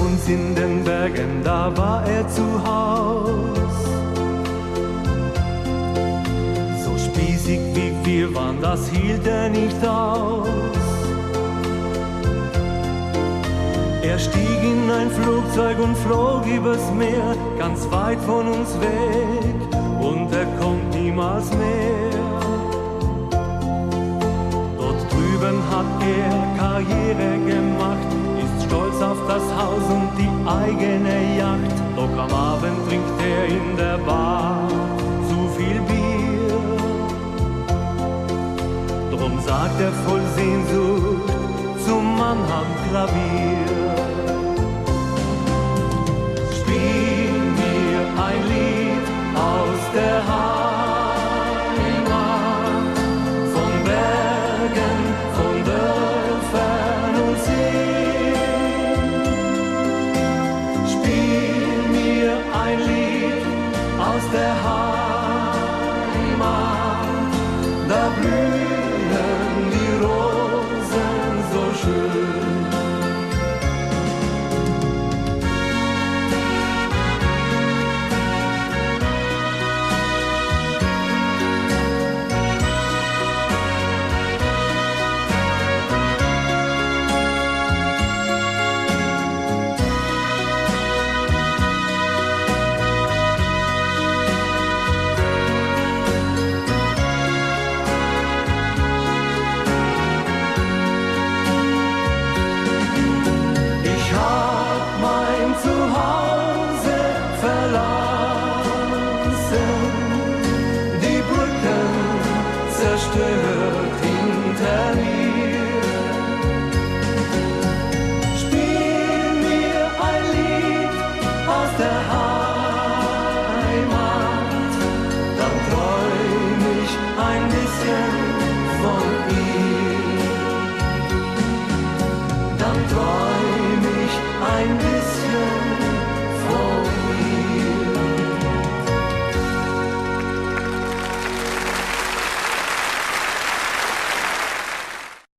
Uns in den Bergen, da war er zu Haus. So spießig, wie wir waren, das hielt er nicht aus. Er stieg in ein Flugzeug und flog übers Meer, ganz weit von uns weg, und er kommt niemals mehr. Dort drüben hat er Karriere gemacht, ist stolz auf das Haus und